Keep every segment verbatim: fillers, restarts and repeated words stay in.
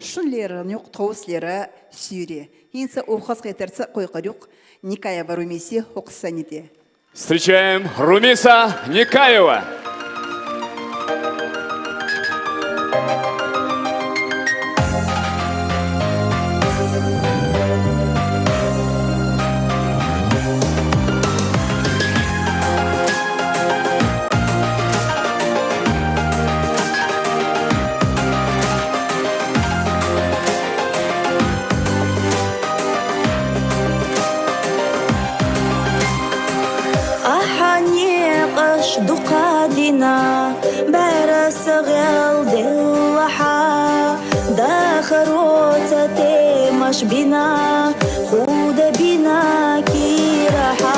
Шун леран юкъ тховс лера сюре. Хинса ухас хетарца койкъарюк Никаева Румиси хуксаниде. Встречаем Румиса Никаева. Ахьа некъаш дукъадина, бара сагъел деллаха, дахарота темаш бина, худа бина кираха.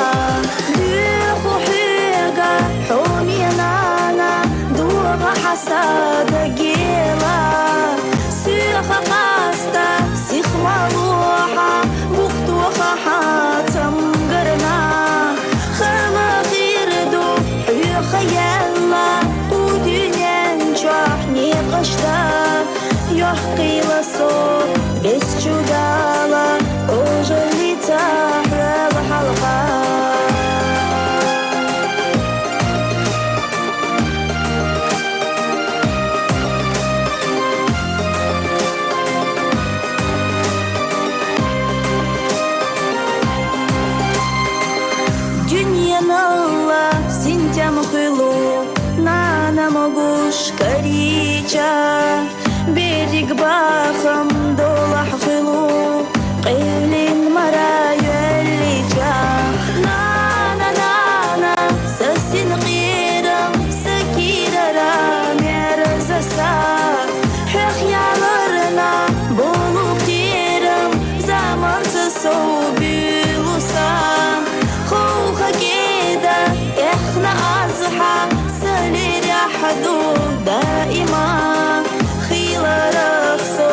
Духу хьега хьоменана, духа хьасада гела, сюха къаста сихмалуха, бухтуха хьатамгарна. Хала хирду хьюха яла, къудинен чохни къашта. Йохкъила со бес чудала, ожалица хьала халкъа. Дюньяналла синтям хуьлу, нана могуш карича, берриг бахам долахь хуьлу, къевлин мара юьллича. Нана, нана, са син къирам, са кирара мерзаса, хьох яларна болу къирам, заман ца сов буьйлуса. Хов хакеда эхна азхьа, са леряхь ду даима, хиларах со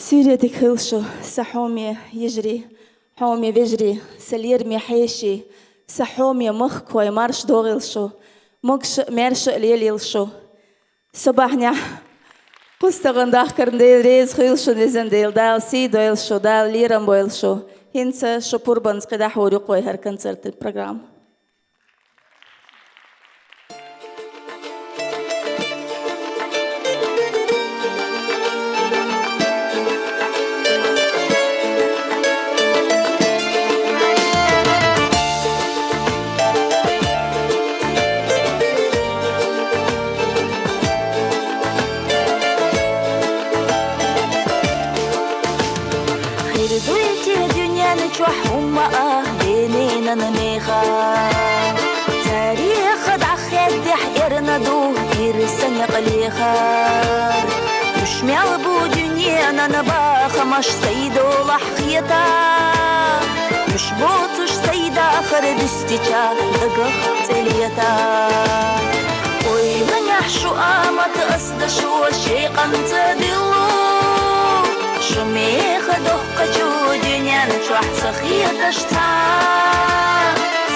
Сийрдиг хуьлда шун, са хьоме йижарий, хьоме вежарий, са лераме хьеший, са хьоме махкахой, марша догӀийла шун, могаш а, маьрша а лелийла шун. Со бахьанехь кхуза тахана дахкарна Дела реза хуьлда шуна, везан Дела, Дала сий дойла шун, Дала лерам бойла шун. ХӀинца шун пурбанца кхидӀа хьур ю-кх вай хӀара концертан программа. Хир дуй те дуьнен чохь хӀумма а ден-ненан мехах? Царех дӀахаьддехь эрна ду ирсан некъ лехар. Уьш мел бу дуьненан бахамаш, сай долахь хета. Уьш боцуш сай дахар дуьстича, дагах цӀе лета. Ойла нехь, шу амат ас дашо шен къам ца диллу. Шу меха дохкачу дуьнен чохь ца хеташ цхьа.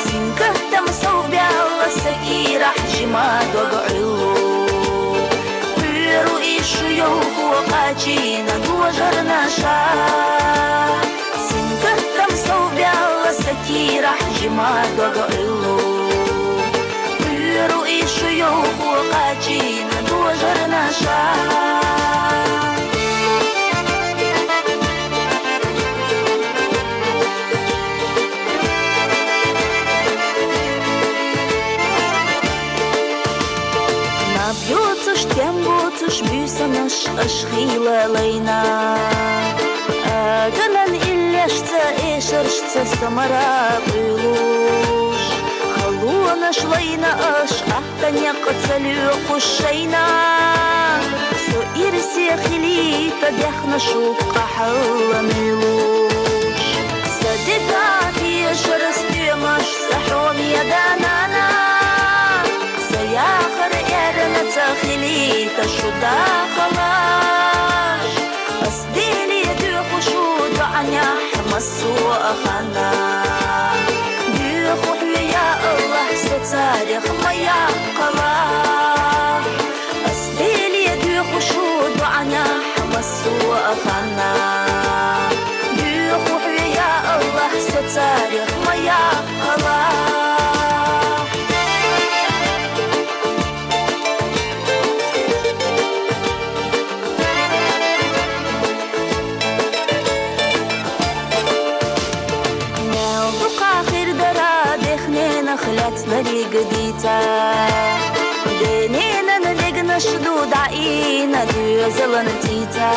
Синкаттам сов баьлла са кийрахь жима дог Ӏуьллу. Кхуьру и шу йовхо кхачийна дожарна ша. Синкаттам сов баьлла са кийрахь жима дог Ӏуьллу. Кхуьру и шу йовхо кхачийна дожарна ша. Наб йоцуш, тем боцуш буьйсанаш аша хийла лайна. Аганан иллешца, эшаршца со мара къуьйлуш. Халонаш лайна аша, атта некъ ца лоьхуш шайна. Со ирсе хилийта, даьхна шу къахьалла муьйлуш. Са деган тешар, стоьмаш, са хьоме да-нана. Сан яхар эрна ца хилийта шу дахалаш. Ас Деле доьху шу доӀанехь массо а ханна. Доьху хьоь, я АллахӀ, со царех ма яккхалахь. Ас Деле доьху шу доӀанехь массо а ханна. Доьху хьоь, я АллахӀ, со царех ма яккхалахь. Мел дукха хир дара дехненах лаьцнариг дийца. Ден-ненан дегнаш ду дӀаийна доьзалан цӀийца.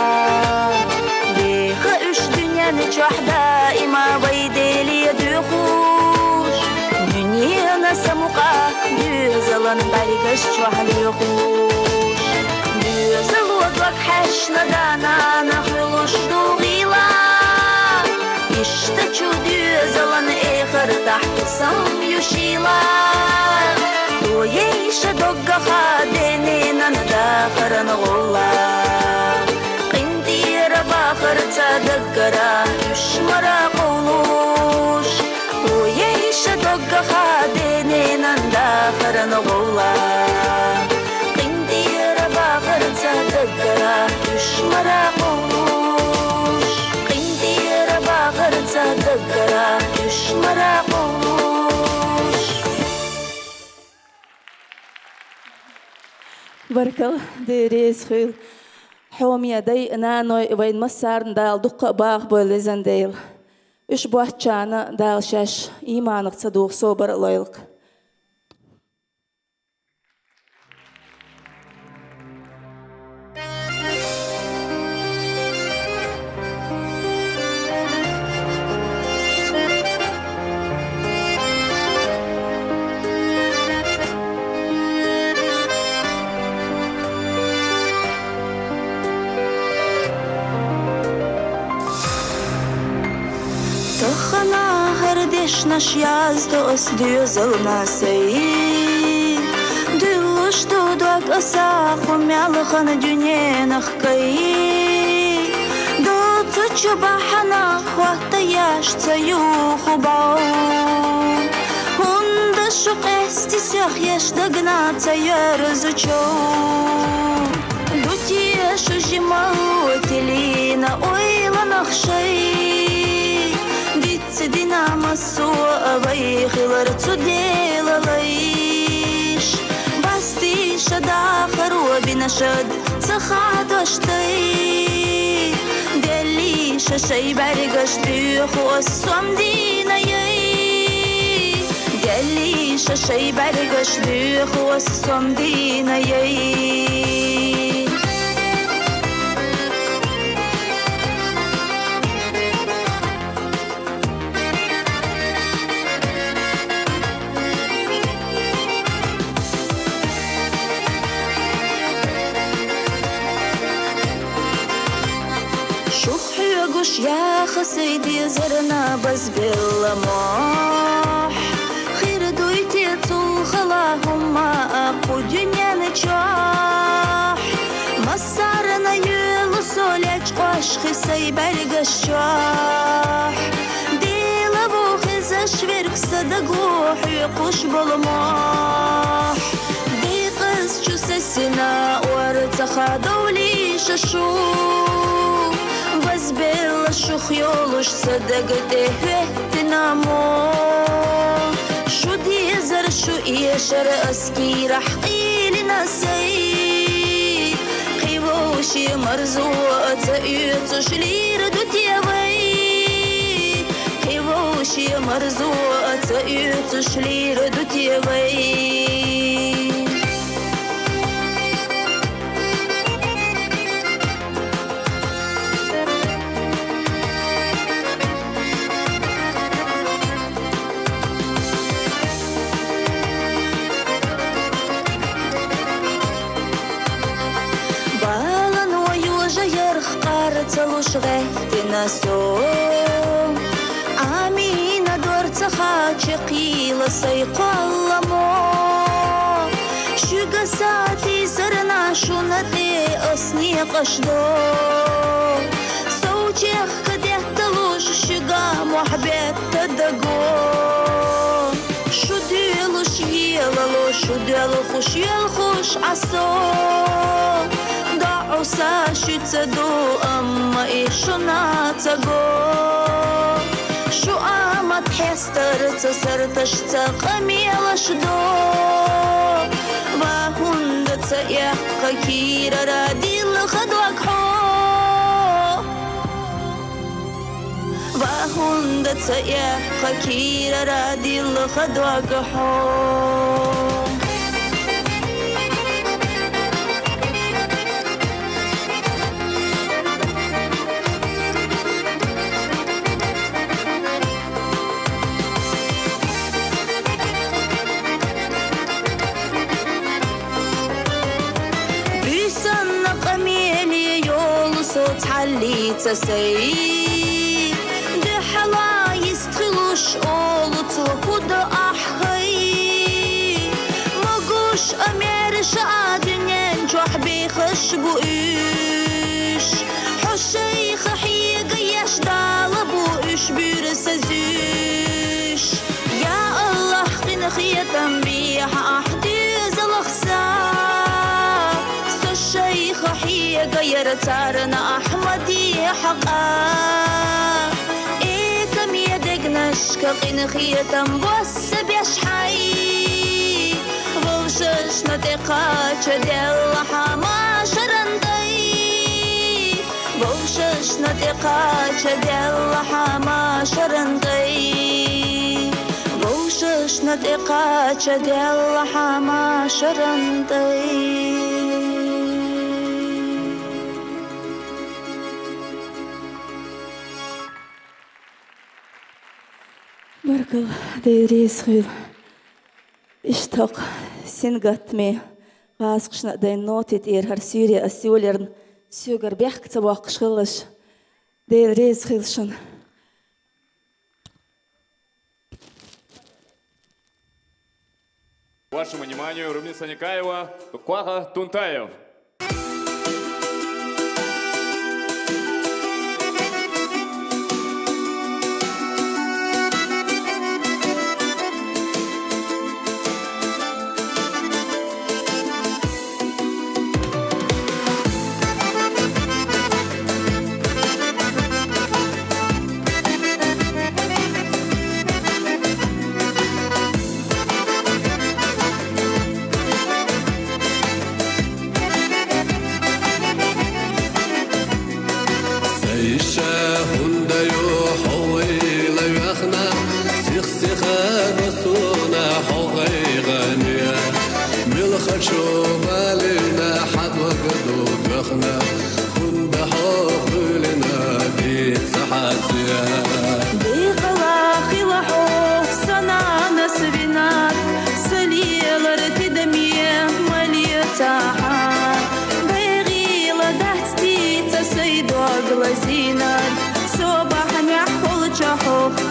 Беха уьш дуьнен чохь даима вай Деле доьхуш. Дуьненан самукъа доьзалан бӀаьргаш чохь лоьхуш. Доьзало дог хьаьшна да-нана хуьлуш ду гӀийла. Иштта чу доьзалан эхартахь хӀусам ю шийла. Тояйша доггах ден-ненан дахаран гӀовла. КъинтӀера бахарца даггара уьш мара къовлуш. Тояйша доггах ден-ненан дахаран гӀовла. КъинтӀера бахарца даггара уьш мара къовлуш. КъинтӀера бахарца даггара уьш мара къовлуш. Баркалла, Дела реза хуьлда. Хьоме дай а, наной а, вайн массарна Дала дуккха а баха бойла, везан Дела. Уьш боцчарна Дала шаьш ийманах ца дугӀу собар а лойла-кх. Тахана хӀара дешнаш яздо ас доьзална сай. Дуьллуш ду дог аса кху мел хинна дуьненах кхай. До Чу бахьанах хӀоттаяш ца юху бау. ХӀунда шу къести сехьеш дагна ца йорзучу? Ду те шу жимал тилина ойла нахшай. Диц дина массо а вай хилар цу делалайш. Басти шада харобина шад ца хадош тай. Делли ша шай бӀаргаш духу ас сом дина яй. Делли ша шай бӀаргаш духу ас сом дина яй. Шух хьоьгуш яха сай дезарна баз белла мохь. Хир дуй те цул хала хӀумма а кху дуьнен чохь. Массарна юьлу со лечкъош хи сай бӀаргаш чохь. Дела ву хезаш верг садаго хьоькхуш болу мохь. Декъазчу сесина орцаха довлийша шу. Баз белла шух йолуш садага тӀе хӀоьттина мо. Шу дезар шу эшар ас кийрахь къийлина сай. Кхи вовше марзо а ца оьцуш лийр ду те вай? Кхи вовше марзо а ца оьцуш лийр ду те вай? Балан ва южа ярх къар ца луш гӀехтина со. Амина дорцаха чекхийла сай кхолламо. Шуьга сатийсарна шуна тӀе ас некъаш до. Сов чехка детталуш шуьга мохь бетта даго. Шу дуьлуш елало, шу доьлхуш йоьлхуш Ӏасо. ДоӀуса шуьца ду, амма и шуна ца го. Шу амат хьестар ца сарташ ца къамелаш до. Ва хӀунда ца эккха кийрара дилха дог хьо? Ва хӀунда ца эккха кийрара дилха дог хьо? Буьйсанна къамеле йолу со цхьаллица сай. Дуьхьала йистхуьлуш олу цо хӀуда ахь хай. Могуш а, мерша а дуьнен чохь бехаш бу уьш. Хьо шайха хьега еш Дала бу уьш буьйра са зуьйш. Я Аллахь, къинхетам бехьа ахь доьзалх са. Со шайха хьега яра царна ахь ма де хьакъа. Экаме дегнашка къинхетам босса беш хьай. Вовшашна тӀе кхача делла хьама шаран тӀай. Вовшашна тӀе кхача делла хьама шаран тӀай. Вовшашна тӀе кхача делла хьама шаран тӀай. Баркалла, Дела реза хуьлда. Иштта хӀокху сингаттаме гӀазкхашна а дайн ноти тӀера хӀара суьйре ас йолаярна соьгара бехк ца боккхуш хилалаш. Дела реза хуьлда шуна. Вашему вниманию, Румиса Никаева, Кваха Тунтаев.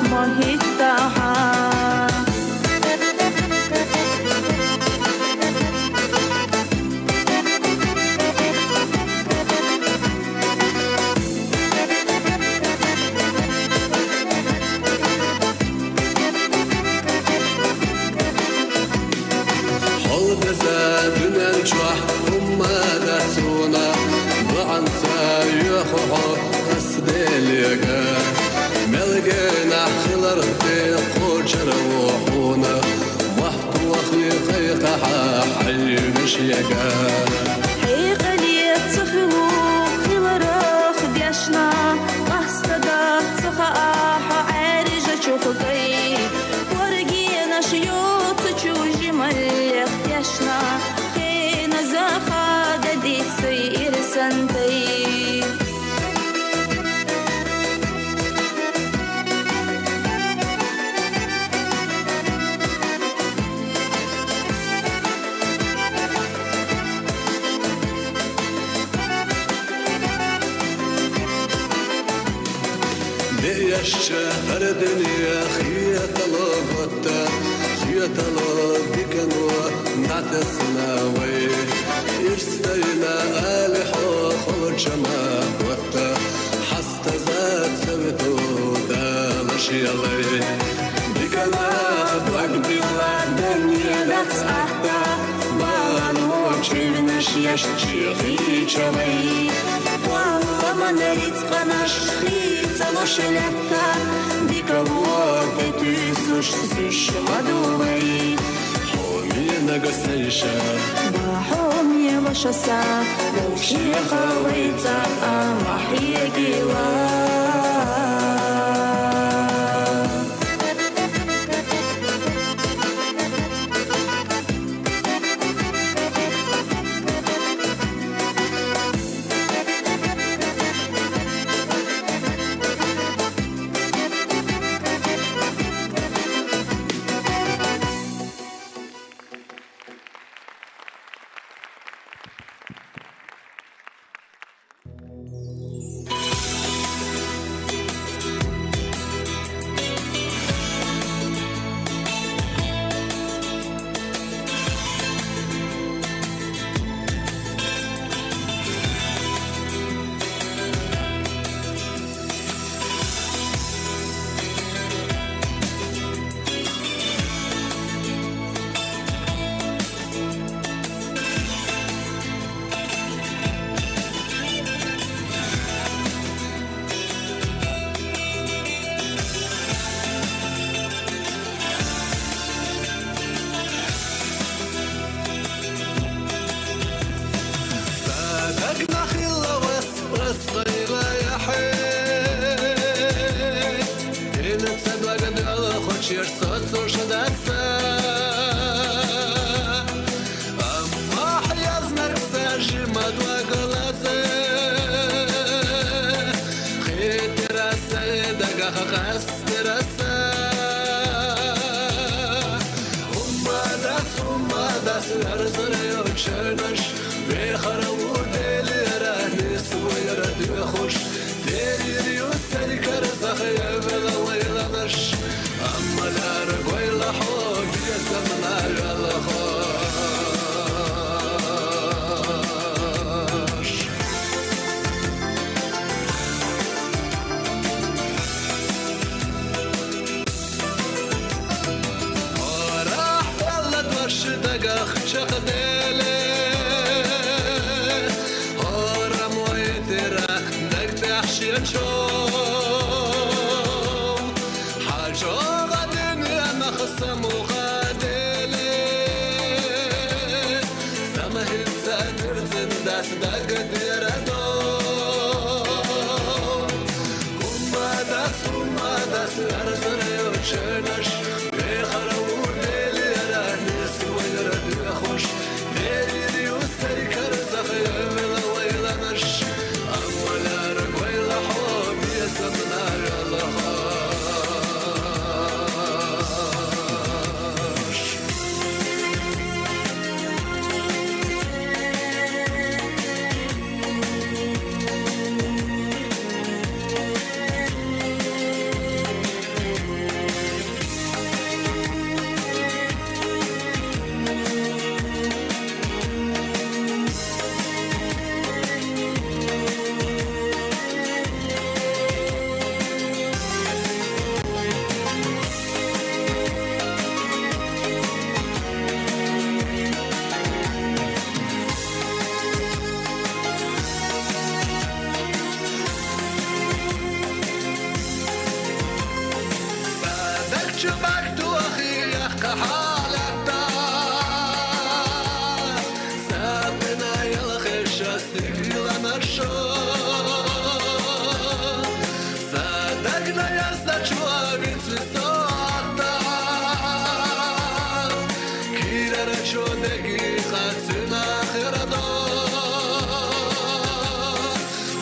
ма хӀеттахьа. Хьол деза дуьнен чохь хӀумма дац хьуна, бахьанца йоьху хьо ас Делега. Мел генахь хиларх тӀе кхочур ву хьуна, мохь тохе кхайкхахьа хьайн вешега. Хьекъале ца хилу хиларх дешна, къаста дац ца хаа хьо Ӏаьржачух гай. Коргенаш йоцучу жималлех дешна, хеназа хада дицай ирсантай. Беяшча хӀара дуьне хетало готта, хетало дикано дӀатесна вай. Ирс дайна али хьо холчама готта, хьастаза ца виту Дала шелай. Дикана дог билла данне дац атта, балано чевнаш яш чехи чалай. Валла ман рицкъанаш хи цало шелятта, дикало те туьсуш зуш мадувай. Хьоме нагасайша, ба хьоме вашаса, вовшеха вайца а махьегила. Садак нахилла вас, вас къайла яхье. Дина ца благодала хочеш соцуш даца. Амма хьязнарг сажи мадлагалазе, хетераса дагах къастераса. Уммадас, уммадас ларзар йочанаш, вехара удели рахис вайра духуш. Дерир ю сарикар сахаевла вайланаш, амма лар гойла хьо, бия замна ялахош. Хьора хьалла дош дагах чакхдели, хьора мойтира даг тӀехь шен чов. ХьажогӀа дуьненах самукъадели, самхӀинца дирзин дас дагадирадо. Уммадас, уммадас ларзар йочанаш, вехара удели рахис вайра духуш. Чубак тохи яккха хьалатта, сабина ялхиша стиглана шо. Садагна ясна чуа вици сота, кирара чо деги хацина хирадо.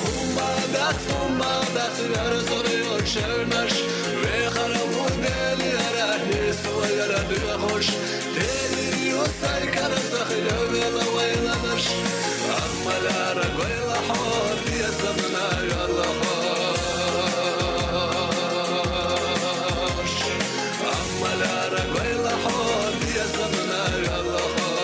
Хуммадас, хуммадас, верзори очернаш, вехара мудели арахни суяра дугош, тели юсай карасах левела вайланаш, аммаляра гойла хот, я замна яла хош. Аммаляра гойла хот, я замна яла хош.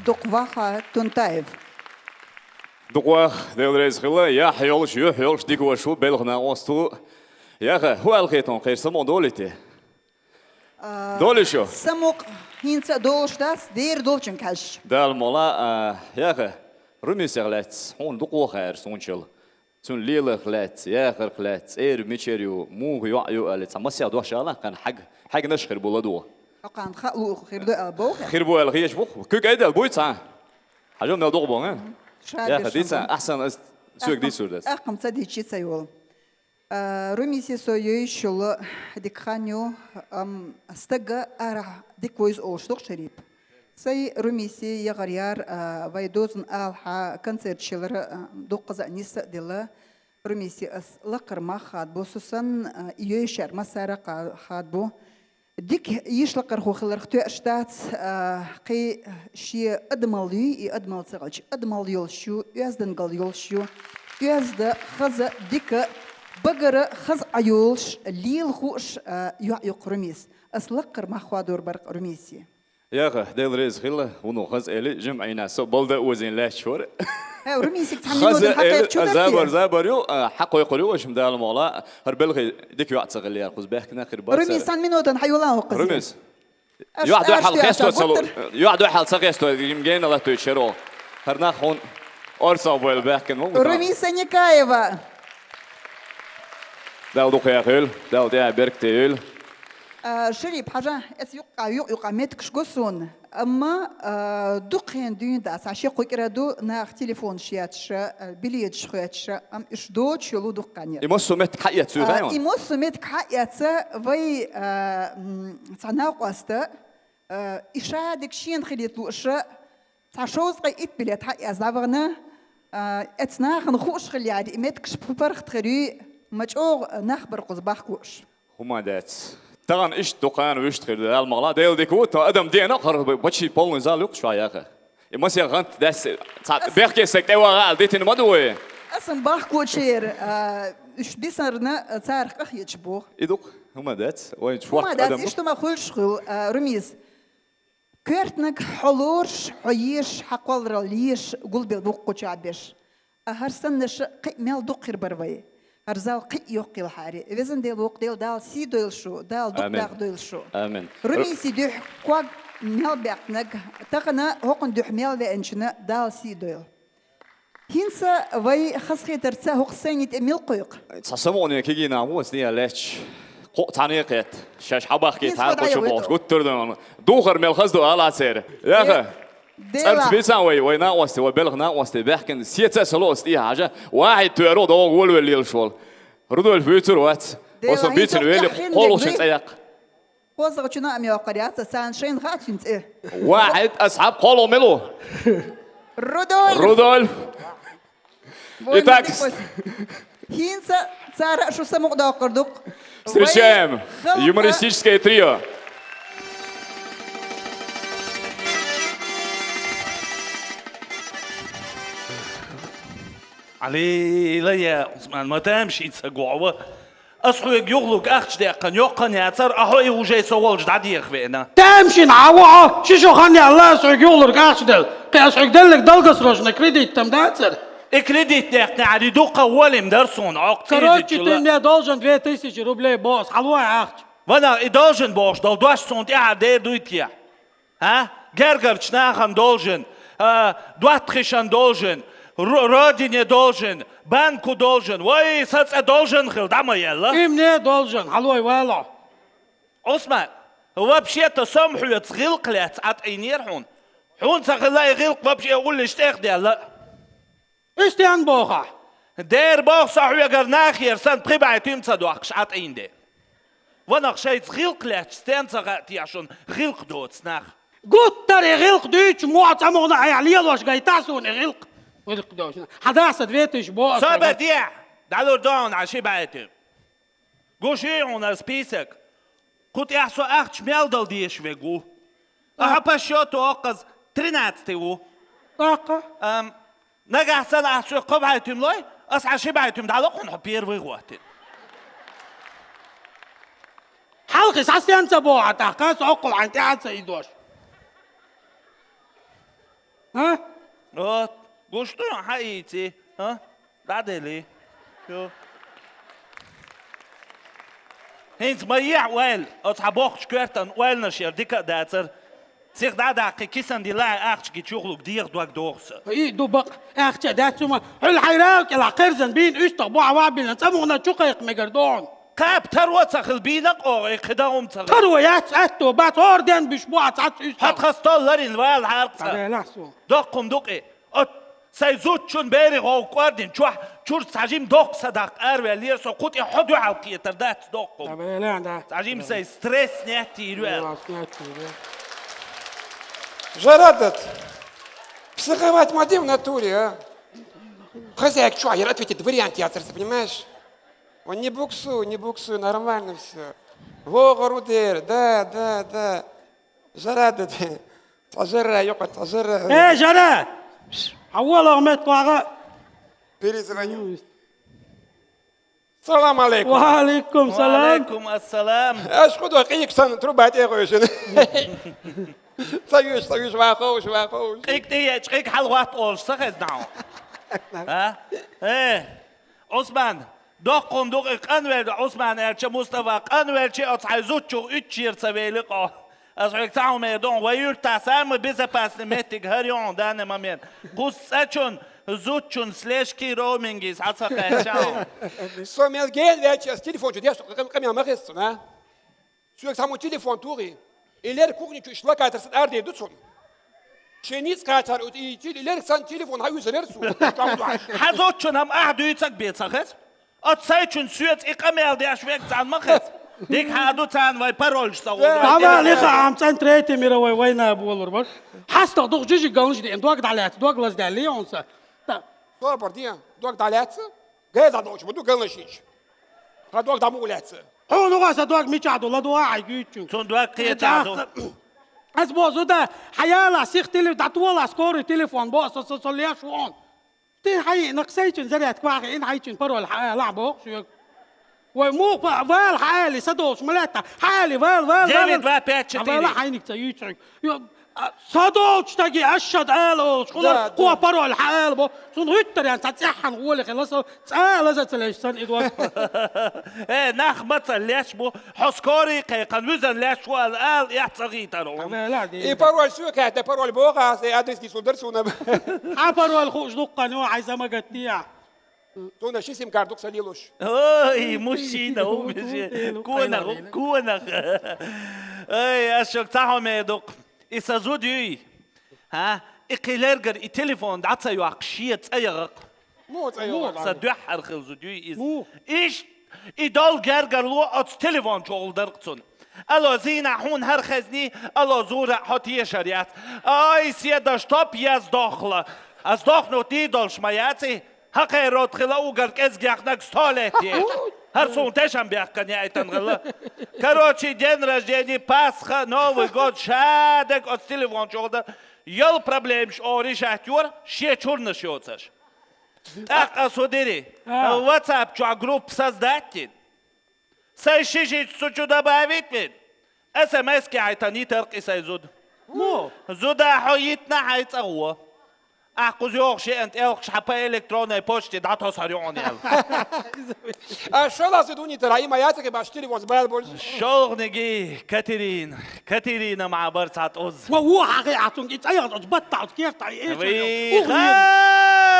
Дукха ваха, Тунтаев. Дукха ваха, Дела реза хила, яхь йолуш, юьхь йолуш дика ваша ву, белхан накъост ву. Яха, хӀун аьлла хетон кхерсамо долуьйтий? А, долуьйтуш ю? Самукъа хӀинца а долуш дац, дера долчун кхаьжча. Дала мола, а, яха, Румисех лаьцна хьуна дукха хаьара суна чул. Цуьнан леларх лаьцна, яхарх лаьцна, цӀера мичара ю, муха йоӀ ю аьлла, цхьа масех дош ала, кхана хьаг-, хьегнаш хир бу ладугӀу. Хьо кхана хаа луъу хир ду аьлла боху? Хир бу аьлла хеташ бу. Куьг айдал буй цхьа? Хьажал мел дукха боху, а? Ша яха, дийца, ахсан аса соьга дийцур дац. Ахкам ца дийчи ца йолу. А, Румисе со йойшула дика хан ю, ам, стага арахь дика войза олуш ду-кх, Шарип. Сай Румисе ягӀар яр, а, вай дозан алахьа концерт шелара, а, дуккхаза а нисса а дила. Румисе ас лакхара мах хадбу, со санна, а, и йойшар массара а ха-, хадбу. Дика йишлакхархо хиларх тоьаш дац, а, кхин шен адамалла юй, и адамалла ца хилча, адамалла йолуш ю, оьздангалла йолуш ю, оьзда, хаза, дика, багара, хаза Ӏа йолуш, лела хууш, а, йоӀ ю-кх Румис. Ас лакхара мах хадор бара-кх Румисе. Яха, Дела реза хила, вуно хаза эли, жимма Ӏийна со балда озийна лаьтташ вара. Э, Румисик цхьа минута хьакхечу забар, забар ю, а, хьакхойкхур ю, вашам Дала могӀла, хӀара белхий дика йоӀ ца хилла яра, кхуза баьхкина хир бац. Румис, цхьа минута хьайола ваккхазе. Румис. ЙоӀ дуьхьал хесто ца лу-, йоӀ дуьхьал ца хесто, им гена латтуьйту шеро. ХӀара нах хьуна орцах бойла баьхкина ву. Румиса Никаева. Дала дукха яхийла, Дала тӀехь беркате йойла. А, Шарип, хьажа, эца юкъа, юкъ-юкъа меттигаш го суна. Амма, а, дукха хенахь дуьйна дац, цхьа ши-кхо кӀира ду, нах телефонаш етташ, а, билеташ хоьттуш, амма уьш доцуш йолу дукха хан яра. И массо а меттиг хьаэца, а, и массо а меттиг хьаэца, вай, а, м, цхьа накъоста, а, и ша дика шена хилийта лууш, цхьа шовзткъе итт билет хьаэца дӀавахана, а, эца нахана хууш хилла яра, и меттигаш паргӀат хир юй, ма чӀогӀа нах бара кхуза бахка лууш. ХӀума дац. Тахана иштта дукха хан вуьшта хир ду, Дала могӀла, Дела дика ву, тхан адам дена а хӀара бачи полный зал ю-кх шуьга яха. И масех гӀант даьсса, цхьа бехке стаг тӀеваха аьлла дитина ма ду вай. Аса-м бахка луучу яра, а, уьш бисарна, а, царах къахеташ боху. И ду-кх, хӀума дац. Вайн шорта адам ду. ХӀума дац, иштта ма хуьлуш хуьлу, а, Румис. Коьртаниг хьо лоруш, хьо езаш, хьан кхолларалла езаш, гулбелла бу-кх кху чохь берш. А хӀара саннарш кхин а мел дукха хир бара вай. ХӀара зал кхин а йоккха елахьара. Везан Дела воккха, Дела Дала сий дойла шу, Дала дукха дакъа дойла шу. Амин. Румиси дуьхьа ког мел баьккхинарг, тахана хӀокхунна дуьхьа мел веанчунна Дала сий дойла. ХӀинца вай хазахетарца хӀокху сцени тӀе мила кхойкху? Цхьа самукъане кегий нах бу аса дехьа лаьтташ. Кхоъ цхьаьна кхетта. Шаьш хьабахкийта хьара кхочу бохуш, гуттар а дан. Духар мел хаза ду ала церан. Яха. ЦӀарца бийцан вай, вай накъостий, вай белхан накъостий, баьхкина сеца а ца ло аса тӀехьа хьажа. Вахьид тоьаро догӀу волавелла лелаш волу. Рудольф вуьйцур вац. Оцо бийцина вели кхоллалгӀачун цӀе яккха. КхозлагӀчунна а ма йоккхур яц, царна шайна хаьа цуьнан цӀе. Вахьид, асхьаб, кхолло мила ву? Рудольф! Рудольф! Итак, хӀинца цара а шу самукъадоккхур ду-кх. Встречаем юмористическое трио. Ӏалила я Ӏусман, ма тамашийна ца гохьу. Ас хьоьга юхалург ахча даьккхина йоккха хан яцара, а хьо и уже со волчу дӀадеха веана. Тамашийна Ӏа ву хьо, ши шо хан яьлла ас хьоьга юхалург ахча делла. Кхин ас хьоьга делларг долгосрочный кредит там дацара. И кредит даьккхина Ӏари дуккха волим дара суна, Ӏоккхуза. Короче, ты мне должен две тысячи рублей, босс, хьалой ахча. Ванах, и должен бохуш долу дош суна тӀаьхьа дер дуй те? ХӀа? Гергарчу нахана должен, а, доттагӀашна должен, ро-, родине должен, банку должен. Вай, сан цӀе должен хила, дӀа ма елла. И мне должен, хьалой вало. Ӏусман, вообще-то со-м хьоьца гӀиллакх лаьцна Ӏа тӀаийнера хьуна. Хьуна ца хилла и гӀиллакх вообще уллиш тӀехдаьлла. И стенна боху ахь? Дера боху со хьоьгара нахера санна пхи бӀе туьма ца доккхуш Ӏа тӀаийна де. Ванах, шайца гӀиллакх лаьцча стенна ца хаьа те шуна гӀиллакх доцу нах? Гуттар и гӀиллакх дуьйцу, мохь цӀа мукъана айхьа лелош гайта суна и гӀиллакх. ГӀиллакх доцу нах. Хьан дас ответуьйш бо аса. Собар де, дӀалур ду хьуна Ӏа ши бӀе туьма. Гуш ю хьуна список. Кху тӀехь со ахча мел дала дезаш верг ву. Ахьа по счёту оккхаза тринадцатый ву. ТӀаккха? Ам, нагахь санна ахьа соьга кхо бӀе туьма лой, ас хьан ши бӀе туьма дӀало хьуна, хьо первый гӀоттина. Хьалхи схьа стенна ца боху ахь тӀаккха, ас оккхул хьайн тӀаьхьа ца идош. А? Вот. Гуш ду хьан ийци? А? ДӀадели. Ю. ХӀинца ма ехьа ойла, оцу хьан боккхачу коьртан ойланаш яра дика а дацара. Сиха дӀа а даккхий, кисан дилла ахча гича юхалуг деха дог доху сан. И ду бакъ, ахча дац цума. Хьуьлла хьайрал кӀелахь кхерзан бийна уьстагӀ бу хьан вахь биллина, цӀа мукъана чу кхайкха мегар ду хьуна. Кхаба таро ца хила бийна къогӀий, кхидӀа хӀума ца хила. Таро яц, аьтто бац, хӀора ден биш бу хьан цхьацца уьстагӀ. Хьан тхан стол ларин вала хьаркца. Доккхун дукъи. От, сайн зудчун берийн гӀовгӀа кӀордина чохь чуьра цхьа жима доккха са даккха араваьллера со, кху тӀе хьо дуьхьал кхетар дац доккхун. Да, бе, да. Цхьа жима сайн стресс неттийра ваьлла. Да, неттийра. Жарадат, психовать ма де в натуре, а? Хозяйка чохь яра ответить вариант яцара, ты понимаешь? Он не буксуй, не буксуй, нормально всё. ВогӀур ву дера, да, да, да. Жарадат. Цхьа жарра, юкъа цхьа жарра. Э, жарра! Хьан волахь метта вагӀа? Перезвоню. Салам алейкум. Ва алейкум салам. Ва алейкум ассалам. Аш худо къийка санна труба тӀе гӀоьшина. Ца юьш, ца юьш, ваховш, ваховш. Къийка тӀе ечу, къийка хьалагӀотта олуш ца хезна хьо? А? Э, Ӏусман, доккхун дукъи къанвер, Ӏусман аьлча, Мустафа къанвелчи, оцу хьайн зудчух уьттачера ца вели къо. Ас хьоьга цхьа хӀума эр ду хьуна, вай юьртахь самый безопасный меттиг хӀара ю хьуна данный момент. Кху цӀа чун, зудчун слежки роуминги схьа ца кхаьчча хьуна. Со мел гена ваьлча, ас телефон чу деш къам-, къамел ма хеза цунна, а? Соьга цхьаммо телефон тухий, и лерг кухни чу иштта локатор санна арадер ду цунна. Шен ницкъ кхачар у, и тел-, лерг санна телефон хьан уьзар яра цо. Хьан зудчун хӀама ахь дуьйцург бен ца хеза? Оцу сайчун соьца и къамел деш верг царна ма хеза. Дика хьан ду царна вай парольш ца гӀур. Ава лиха ам цӀен третий мировой война болур бар. ХьастагӀа дукха жижиг галнаш деана, дог дӀалаьцна, дог лаздаьллий хьуна сан? Собар де, дог дӀалаьцна, гай дӀадолчу ма ду галнаш йича. Хьан дог дӀа муха лаьцна? Хьуна гӀо сан дог мичахь ду, ладогӀа хьайн гуьйцучуьнга. Цунна дог кхетахь ду. Ас боху, зуда, хьан яла сиха теле-, дӀатола скорый телефон, бо, со, со, со леш ву хьуна. Ти хьайна кху сайчун зарядка вахийна, хьайчун пароль хьаала, боху соьга. Вай муха вала хьаали, са долуш ма лаьтта. Хьаали, вала, вала, вала. Девять два пять четыре. Вала хьайниг ца юьйцург. Йо, а, са долчу стаге аш шад ала олуш, хӀуна кхо пароль хьаала бо. Цунна гӀуьттарен цхьа цӀеххьана гӀоли хила со, цӀа а лаза ца леш сан и дог. Э, нах ма ца леш бу. Хьо скорый кхайкхана вуьзан леш ву ала, ала, эхь ца гӀийтар хьуна. И пароль соьга хаьттина, пароль боху аса, и адрес дийцун дара суна. Хьан пароль хууш дуккха, ну, хьайн замагат дехьа. Цунна ши сим-карта ду-кх сан лелош. Ой, мужчина, у, конах, конах. Ой, ас шуьга цхьа хӀума эр ду-кх. И сан зуда юй. ХӀа? И кхин лергара и телефон дӀа ца йоккхуш, шен цӀа яха-кх. Муха цӀа яха? Сан дуьххьара хилла зуда юй иза. Иштта и долу гергарло оцу телефон чухула дара-кх цунна. Алло, Зина, хьуна хӀара хезний? Алло, Зура, хьо тешар яц. Ай, седа, чтоб я сдохла. Ас дохнур дийр долуш ма яций? ХӀокхеран род хила угар кӀезиг яхнарг столетие. ХӀара суна тешам бехкан яйтан хила. Короче, день рождения, Пасха, Новый год, шадерг оцу телефон чухула дара. Йолу проблемаш ора решать йора, шен чурнаш йоцуш. ТӀаккха ас хӀун дира? WhatsApp чохь группа создать дина. Сайн шишича цу чу добавить вина, СМС-ки хьайтан йитар-кх и сайн зуда. Му? Зуда, хьо йитна хьайн цӀа гӀо. Ахь кхуза йогӀуш шиъан тӀелхаш хьа по электронной почте дӀатосхьар ю хьуна аьлла. А шолгӀа зе дуьйна тара, и ма яцахь баш телефонца бала болуш. ШолгӀаниг Катерина. Катерина ма бара цхьа тӀоз. Ма ву хьагӀе ахь цунга и цӀа яхаш, оцу баттахь, оцу кертахь, и эшо йо.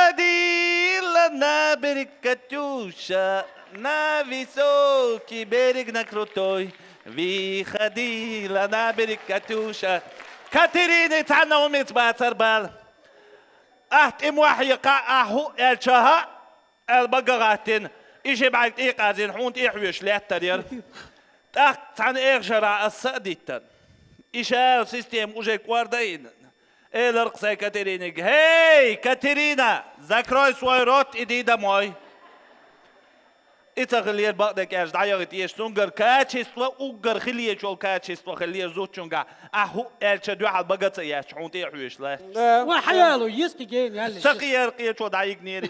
Выходила на берег Катюша, на высокий берег, на крутой. Выходила на берег Катюша. Катерина цхьанна хӀумаца бацар бала. Ахь тӀе мохь яьккха, ахь хӀуъа аьлча, хӀаъ аьлла бага гӀаттина, и ши бӀаьрг тӀе а къарзина, хьуна тӀе а хьоьжуш лаьттар яра. ТӀаккха цхьана эха шарахь ас са а диттар. И шала система уже кӀорда а йина, элира-кх сайн Катеринага: «Хей, Катерина, закрой свой рот, иди домой!» И ца хилира бакъдерг аьлча, дӀаяхийта еза цуьнгара качество, уггар хила езаш йолу качество хилира зудчуьнгахь. Ахь хӀуъа аьлча дуьхьал бага ца етташ, хьуна тӀе а хьоьжуш лаьтташ. Да. Вай, хьаяло, йиски гена яьлла. Ца кхиара кхечо дӀайигнера.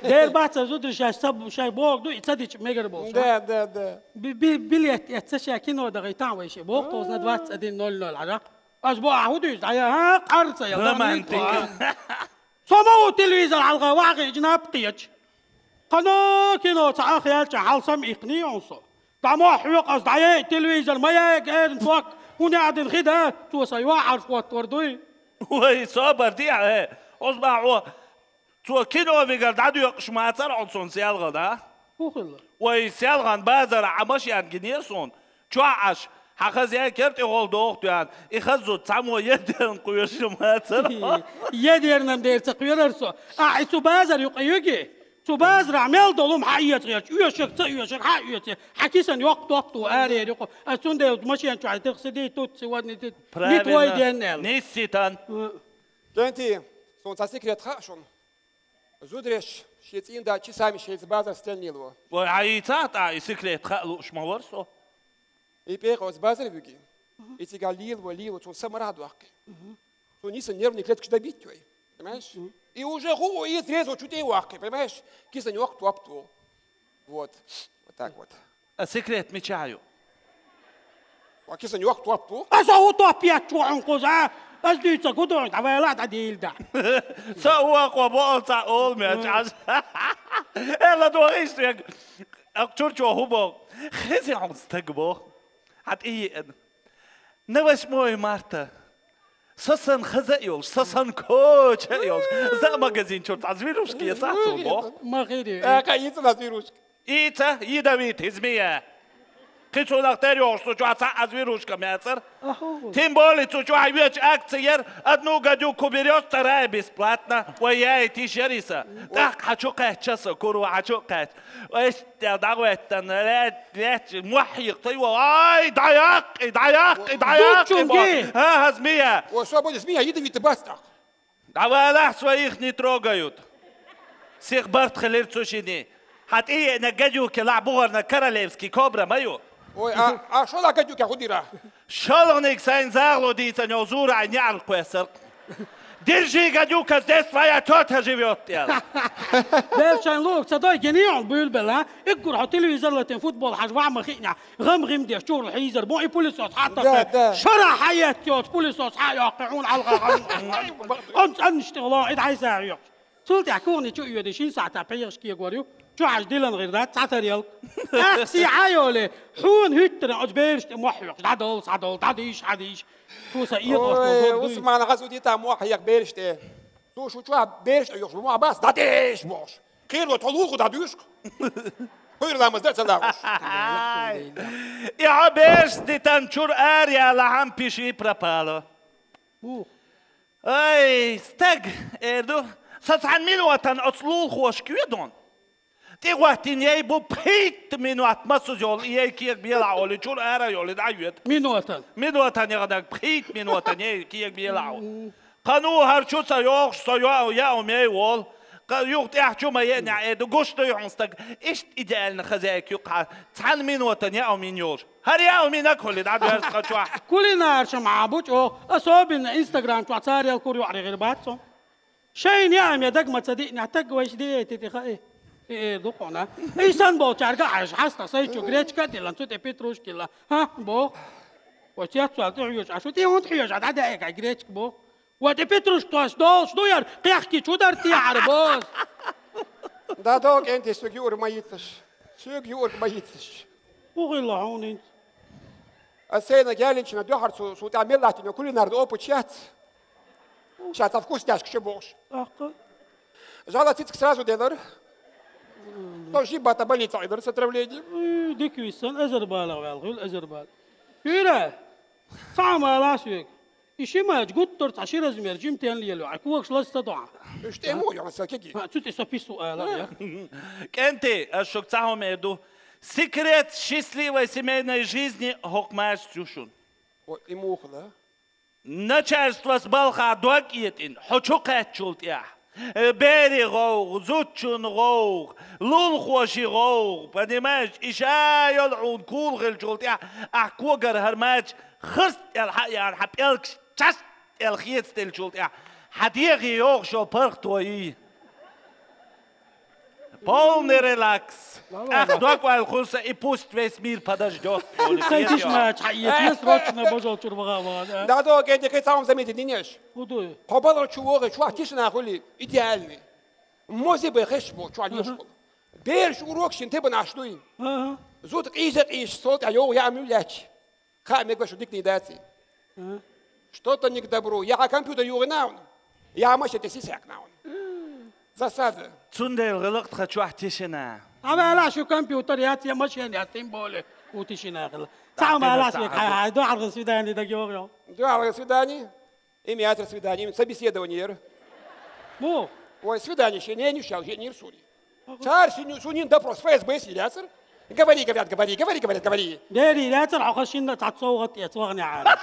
Дера бац, сан зударий шаьш ца, шайн боху ду, и ца дича мегар болуш, а? Да, да, да. Би, би, билет эцна ша кино дахийтахьа вай шиъ боху, тховсна двадцать один ноль ноль хьажа. Ас бо, ахь хӀун дуьйцу, дӀаяхьа, хьан къар ца яла, Романтика. Со ма ву телевизор хьалха вахьа хиъча, наб кхеча. Кхана кино ца ах яьлча, хьал сам иккхний хьуна со. ДӀа мохь хьоькху ас, дӀаяйа телевизор, ма яйга эрна ток, хӀун яа дина хи да, цо сан йоӀ Ӏарш хӀоттор дуй? Вай, собар де, э, оцу бахьо, цо кино вигар дӀадоькъуш мацара хьуна суна селхана, а? ХӀун хилла? Вай, селхана базара Ӏа машен гинера суна, чохь Ӏаш, хьан хаза яй кертӀехула доху тоьхна, и хаза зуда цхьаммо едерна кхоьруш мацара хьуна. Едернам дера ца кхоьрара со. Ахь и цу базар юкъа юги? Цу базарахь мел долу хӀума хьа эца гӀерташ, оьшург ца оьшург, хьа оьций, хьан кисан йоккха топ ду арера юкъа. Ас цундела машен чохь тирхса дий, тут сегодня ты, не твой день, аьлла. Нисситан. КӀентий, суна цхьа секрет хаьа шуна. Зударий шен цӀийнан да часами шайца базар стенна лело. Вай, хьан йийцахь тӀаккха и секрет хаа лууш ма вара со? И пекъа оцу базар вуьги. И цигахь лело, лело, цунна са мара а доккхи. Цунна йиса нервный клеткаш добить вай. Понимаешь? И уже хӀуъу иза резо чу тӀе а ваккхи, понимаешь? Кисан йоккха топ ду. Вот. Вот так вот. А секрет мичахь ю? Ва кисан йоккха топ ду. Аса хӀун топ етташ ву хьуна кхуза? Ас дуьйцург хӀун ду хьуна? ДӀавала, дӀадийла да. Са вокхо боху цхьа олу меч Ӏаш. Элла дохийша соьга. Акх чуьрчо хӀун боху? Хези хьуна стаг боху. Хьан тӀе еана. На восьмое марта. Со сан хаза а йолуш, со сан коча а йолуш. За а магазин чуьра цхьа звирушка ецахь цо боху. Ма хири. Э, кхин йица на звирушка. Йица, ядовитый змея. Кхин цунах тера йогӀуш цу чохь цхьа а звирушка мацара. Тем более цу чохь веча акция яра: одну гадюку берёшь, вторая бесплатно. Вай, яйта йиш яра иза. ТӀаккха хьан чу кхаьчча со, кура хьан чу кхаьчча. Вай, иштта дӀагӀоьттина, лаьтташ, мохь йийкхий вай. Ай, дӀаяккхий, дӀаяккхий, дӀаяккхий. Зудчуьнга. ХӀан, хӀан, змея. Ой, свобода, змея, ядовитый бац тӀаккха. ДӀавалахь, своих не трогают. Сиха барт хилира цу шинна. Хьан тӀе еана гадюка лахь, бухарна королевский кобра ма ю. Ой, а, а шолгӀа гадюка хӀун дира? ШолгӀаниг сайн захало дийцина йолу зура Ӏайн неӀарга кхоьссара. Держи гадюка, здесь твоя тётя живёт, аьлла. Бер шайн луг ца дой, генийон буьйлабелла, а? Иггур хьо телевизор латин футбол хьажа ваха ма хиънехь. ГӀам-гӀим деш чуьра хьийзар бу и пылесос хьа тасса. Да, да. Шарахь хьаетта йоцу пылесос хьа а йоккхи хьуна хьалха гӀам. Онца аннаш тӀе гӀоло и дӀайса хьоькхуш. Цул тӀаьхьа кухни чу оьдий, шина сахьтехь пхьегӀаш кегор ю. Чу хьажа дилан гӀирдат цхьа тарелка. Ахси хьа а йолий, хьуна хӀуьттаран оцу бераш тӀе мохь хьоькхуш. ДӀадовла, схьадовла, дӀадийша, хьадийша. Цо сан эгӀаш. Ой, Усман, хьан зудита мохь хьоькху бераш тӀе. Цо шу чохь бераш тӀе йохуш, мохь бац, дӀадийша бохуш. Кхеро тхо лулаху дӀадуьйшуш. Хуьйра ламаз дан а ца лагӀуш. Ай. И хьо бераш дитан чуьра ара яла хьан пиши пропало. Муха? Ай, стаг, эр ду, со цхьана минотан оцу лулахошка куьйдун. ТӀе гӀоттийна яй бу пхийтта минот массаза йолу, и яй кега белахь олий, чуьра ара йолий, дӀайоьду. Минотан? Минотан яханаг пхийтта минотан яй кега белахь олий. Кхана хӀара чу ца йогӀуш, со йоӀ, яа хӀума яй волу. Кха, юха тӀаьхьа чу ма еанехь, эр ду, гуш дуй хьуна стаг, иштта идеально хозяйка юккъахь, цхьана минотан яа хӀума йина йолуш. ХӀара яа хӀума йина а кхуьли, дӀадоьрзу кха чохь. Кулинарша ма бу чӀогӀа, особенно Instagram чохь царел кура йоӀ регӀир бац цо. Шайна яа хӀума я даг ма ца диънехь, таг вайша диъейти тӀе хаий. И эр ду кхуна. И сан болчаьрга а хьаьжа, хьаста сайчу гречка а диллан, цу тӀе петрушка йилла. ХӀа, боху. Вай цецваьлла тӀе хьоьжуш, а шу тӀе хӀунда хьоьжу, дӀадаьгӀа гречка боху. Ва тӀе петрушка тхоаш долуш ду яра, кхехкича хӀун дара те хьара боза? Да, дог, кӀентий, соьга юург ма йицаш. Соьга юург ма йицаш. ХӀун хилла хьуна хӀинца? Ас сайна гӀелинчина дуьхьал цу, цу тӀехь мел латтийна кулинарный опыт яц. Ша цхьа вкусняшка чу бохуш. Аккха. Жала цициг сразу делар. То жибата больница Ӏидар с отравлением. Уй, дика висан, эзар балагӀ ваьлла хуьлу, эзар бала. Хьуьйра, цхьа хӀума ала соьга. И ши мача гуттар цхьа ши размер жимтен лело, а когаш лаза ца до хьан. Уьш тӀе мо йо, сан кеги. Ха, цу тӀе со пису ала, я. КӀентий, ас шуьга цхьа хӀума эр ду. Секрет счастливой семейной жизни хӀокху мачаца ю шуна. О, и муха да? Начальствос балхахь дог а этӀина, хьо чу кхаьччул тӀехь. Э, берийн гӀовгӀа, зудчун гӀовгӀа, лулахошийн гӀовгӀа, понимаешь, и ша йолу хьуна кула хилчул тӀехь, ахь когара хӀара мача харц тӀел хьа а яхьана, хьан пӀелгаш чаш тӀел хецаделлачул тӀехь, хьан дегӀе йогӀуш йолу паргӀато йий. Полный релакс. Ах, дог ойла хуьлу сан, и пусть весь мир подождёт. Сайн тиша мача хьаэца, я срочно божол чуьра ваха ван, а? Да, дог, кӀентий, кхин цхьа хӀума заметить динеш. ХӀун ду? Кхо балха чу вогӀий, чохь тишина хуьлий, идеальный. Мозе бен хезаш бу, чохь леш болу. Бераш урок шина тебанаш дуй. Ага. Зуда къийжа-къийжа, сол тӀехь йогӀу яа муьллаьча. Хаа мегаш шу дикний даций. Ага. Что-то не к добру. Я хьан компьютер югӀина ван. Я машен тӀе сисехкна ван. Засада. Цундела гӀилакх тхан чохь тишина. Ама ала шу компьютер яц, я машен яц, тем более. У тишина хила. Цхьа ма ала шу, хай, хай, дуьхьал свидание даг йогӀу. Дуьхьал свидание? Им яцара свидание, им собеседование яра. Му? Ой, свидание шен, не нюшал, жен нир сури. Цар сунин допрос, ФСБ сир яцара. Говори, говорят, говори, говори, говорят, говори. Дери яцара, хьо хашинна цхьа совгӀат эца вахне хьара.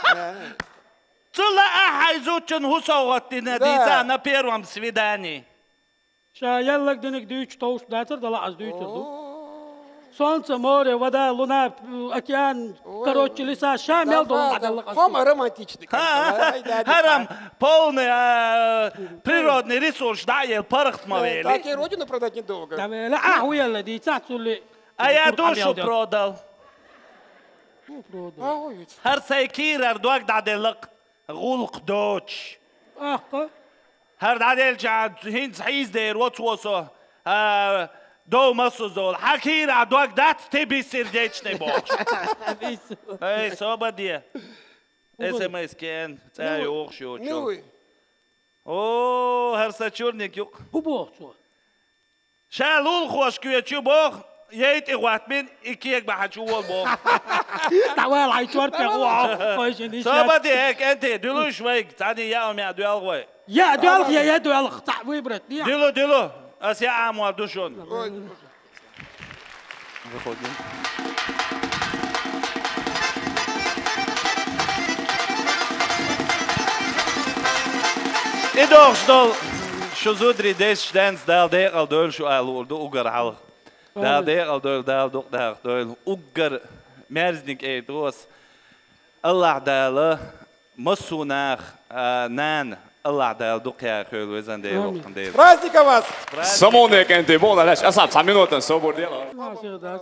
Цула ахьай зудчун хӀу совгӀат дина дийца на первом свидании. Ша яллаг диниг дуьйцуш товш дацар, дала аз дуьйцур ду. Солнце, море, вода, луна, океан, короче, леса, ша мел долу дӀаделла къа. Хома романтичный. Ха, ха, ха. Ай, да, да, харам, да. Полный, а, природный ресурс, да, ел паргӀат ма вели. Так и родину продать недолго. Да, вели, а, хуяла, ди, цац ули. А я душу продал. Ну, продал. А, ой, ведь. ХӀара сайн кийрара дог дӀаделла-кх. ГӀуллакх доцуш. Ахка. ХӀара дӀаделча хӀинца хьийза дер вац васо. А, дов масузол. Хьан кийра дог дац, тебе сердечный бохуш. Эй, собаде. СМС кен, цӀа йохуш йочу. О, хӀара сан чурник юкъ. ХӀу боху цо? Ша лулахошка кхечу боху, яй тӀе гӀоттабина, и кег бахьа чу волу боху. ДӀавала хьайн чорпе гӀо, хой жин иша. Собаде, э, кӀентий, дуьлуш вайга, цхьаьний яа ма яа доьлху вай. Я доьлху, я, я доьлху, цхьаъ выбрать, я. Дуьлу, дуьлу, ас яа ма ду шуна. Выходим. И дохуш долу шу зударий дезаш денца Дала декъал дойла шу а луур ду уггар хьалха. Дала декъал дойла, Дала дукъ даха дойла. Уггар мерзник эй дос. Аллахь Дала массо а нах, а, нана, Аллахь Дала дукха яхийла везан Дела, воккхан Дела. Праздника вас! Самоне кӀентий боху, лаьш, асаб, цхьа минутан собар дела.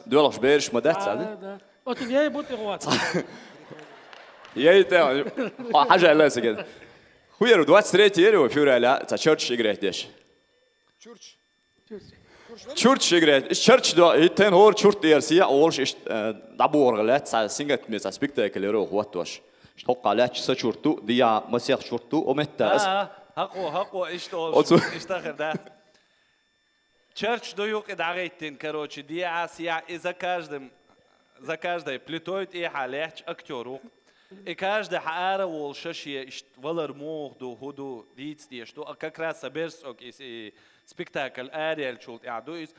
Доьлхуш бераш ма дац, а? Да, да. Оцу яй бут и гӀоц. Яй тӀе, хьажа лесиген. ХӀун яра, двадцать третье яра февраля, цхьа чурч играть деш. Чурч? Чурт шигре, иш чурт до, и тен хӀора чурт дерсе а волуш, иш, э, дӀабохург лаьцна, цхьа сингаттаме цхьа спектакль яра оха хӀоттош. Иш тхоккха лаьцна са чурт ду, дия масех чурт ду, о метта ас. А, а, хьакъо, хьакъо, иштта олуш, оцу иштта хир, да. Чурт ду юкъа дӀагӀиттина, короче, дия а, сия а, и за каждым За каждой плитой тӀехьа лаьтташ актёр ву. И каждый хьаара волуш шен иштта валар муха ду, хӀун ду, дийца дезаш ду. А как раз сан берстаг и, и спектакль араеллачул тӀаьхьа ду иза.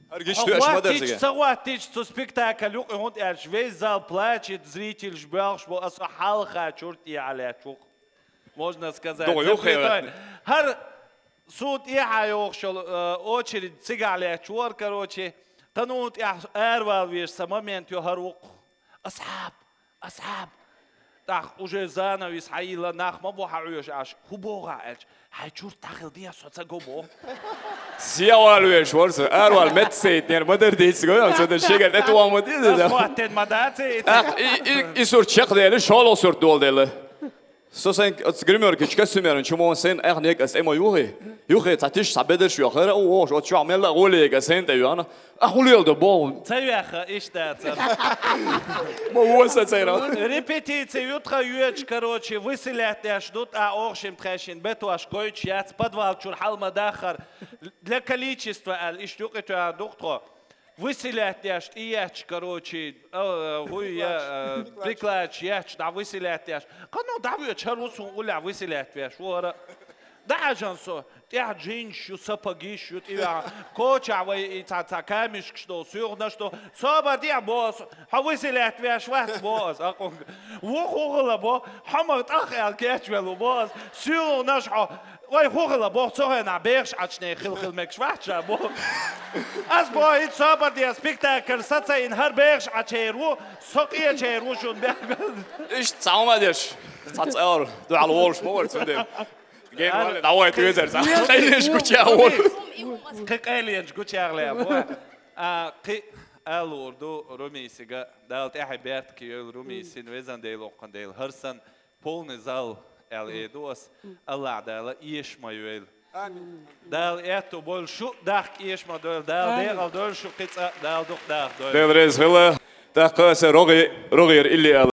ХӀара гича тоьаш ма дара цига. Ца хӀоттийча цу спектакль юкъа, хӀунда аьлча весь зал плачет, зрителаш боьлхуш бу, аса хьалха чурт тӀехьа лаьтташ ву. Можно сказать, дугӀу юххе ваьтна. ХӀара суна тӀехьа йогӀуш йолу, э, очередь цигахь лаьтташ вара, короче, кхана тӀехь аравала везаш сан момент ю хӀара вукху. Асхьаб! Асхьаб! ТӀаккха уже занавес хьайилла, нах ма бу хьан Ӏоьшу Ӏаш. ХӀун боху ахь аьлча, хьайн чурт дӀахила деза, со ца го боху. Севал веш вара со, аравала метта сейтнера ма дара дийца го, со дан шегара тӀе тоха ма деза. Ас хӀоттийна ма дац и. ТӀаккха и, и, и сурт чекхделла, шолгӀа сурт доладелла. Со сайн оцу гримёркичу костюмеран чу мо сайн айхьа некъ ас тӀе ма юхи. Юхи цхьа тиш, цхьа бедарш йохара, у, ош, оцу чохь мелла а гӀоле яга сайн тӀе юхана. А хӀун лела ду боху? Ца веха, иштта цара. Мо вон са цайра. Репетици ю тхан йоьдуш, короче, выселять деш ду, тӀа охшим тхаьшин бетош гойтуш яц, подвал чуьра хьал ма дахар. Для количества аьлла, иштта юкъе тоьар ду тхо. Выселять деш, тӀеетташ, короче, а, хӀуй я, а, прикладчик етташ, дӀа выселять деш. Кхано дӀавоьдуш, хӀара ву суна уллехь выселять веш, ву хӀара. ДӀахьажан со, тӀехь джинсаш ю, сапогаш ю, тӀевеа, кочахь вай и цхьа, цхьа камешкаш долу, суьлханаш долу. Собар де боху ас, хьо выселять веш вац боху ас, акхунга. Ву хӀун хила боху, хьо ма тӀах аьлла кечвелла ву боху ас. Суьлханаш хьо, вай хӀун хила боху, цу хенахь бехаш Ӏачане хила, хила мегаш вац ша боху. Ас боху, хӀинца собар де, спектакль сацийна, хӀара бехаш Ӏачер ву, со къечер ву шуна бехаш. Иштта цхьа хӀума деш, цхьацца ала, дуьхьал волуш ма вара цундела. Ген валли, дӀавойту везар, цхьа къайленаш гучу яхьа волу. Кхин къайленаш гучу яхьа лаьа боху. А, кхин а лур ду Румийсига, Дала тӀаьхье беркате йойла Румийсин, везан Дела, воккхан Дела. ХӀара сан полный зал аьлла э ду ас, АллахӀ Дала эша ма йойла. Амин. Дала аьтту бойла, шу дахка эша ма дойла, Дала декъал дойла шу кхин цкъа, Дала дукха даха дойла. Дела реза хила, тӀаккха аса рогӀе-, рогӀера илли аьлла.